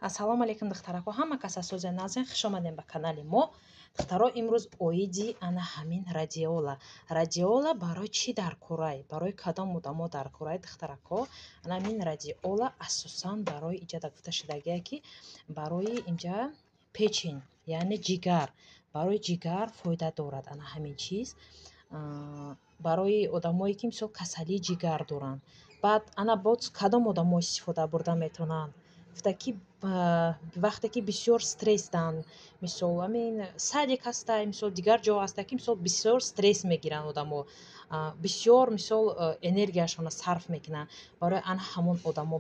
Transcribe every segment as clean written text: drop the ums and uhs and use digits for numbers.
Ассалому алайкум, духтарако, ҳама кас асози назин, хуш омадем ба канали мо. Духтаро, имрӯз оиди ана ҳамин радиола. Радиола барои чӣ дар курай? Барои кадом одамо дар курай, духтарако? Ана ҳамин радиола асосан барои иҷада гуфта шудагие, ки барои инҷа печень, яъне ҷигар, барои ҷигар фоида дорад. Ана ҳамин чиз барои одамое, ки мисол касалии ҷигар доранд. Баъд ана боз кадом одамо истифода бурда метавонанд? Гуфта, ки вақте ки бисёр стрессданд, мисол, ҳамин садик ҳастай, мисол, дигар ҷо ҳастай, ки мисол бисёр стресс мегиранд одамо, бисёр мисол энергияшонро сарф мекунанд, барои ана ҳамон одамо,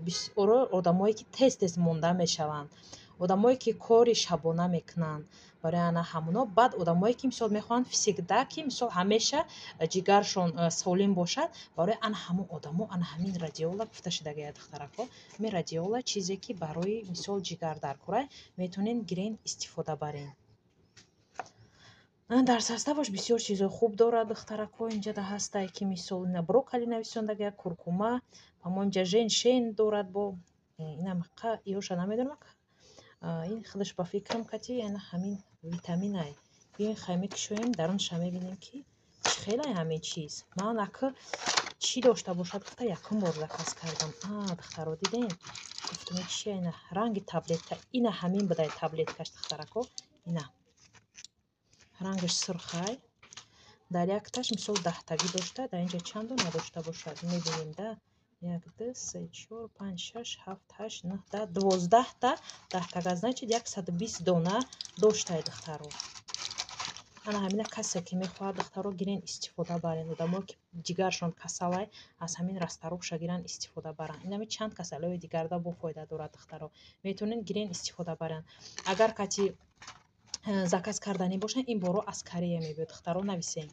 одамое ки тез тез монда мешаванд, одамое ки кори шабона мекунанд, барои ана ҳамоно. Баъд одамое ки мисол мехоҳанд всегда, ки мисол ҳамеша ҷигаршон солим бошад, барои ана ҳамон одамо ана ҳамин радиола гуфта шудагия. Духтарако, ҳамин радиола чизе ки барои мисол ҷигар дар курай, метавонед гирен, истифода барен. Дар составаш бисёр чизои хуб дорад, духтарако. Инҷада ҳастай, ки мисол ина брокколи нависондагия, куркума, ҳамон инҷа женьшень дорад. Бо инам ёша намедонам, ин худаш ба фикрам кати ана ҳамин витаминай. Биёин, хай, мекушоем, дарунша мебинем, ки чӣ хелай ҳамин чиз. Ман ака чӣ дошта бошад гуфта, якум бор заказ кардам. А, духтаро, дидем, гуфтам, чи ина ранги таблетка, ина ҳамин будай таблеткаш, духтарако. Ина рангаш сурхай. Дар якташ мисол 10-тагӣ дошта. Дар инҷа чанд дона дошта бошад, мебинем да: як, ду, се, чор, панҷ, шаш, ҳафт, ҳашт, нӯҳ, 10, 12-та 10-тага, значит, 120 дона доштай, духтаро. Ана ҳамина касе ки мехоҳад, духтаро, гирен, истифода барен. Одамое ки ҷигаршон касалай, аз ҳамин расторопша гиран, истифода баранд. Инами чанд касалиҳои дигарда бо фоида дорад, духтаро, метавонед гирен, истифода баранд. Агар кати заказ карданӣ бошанд, ин боро аз Корея мебиёд, духтаро, нависем.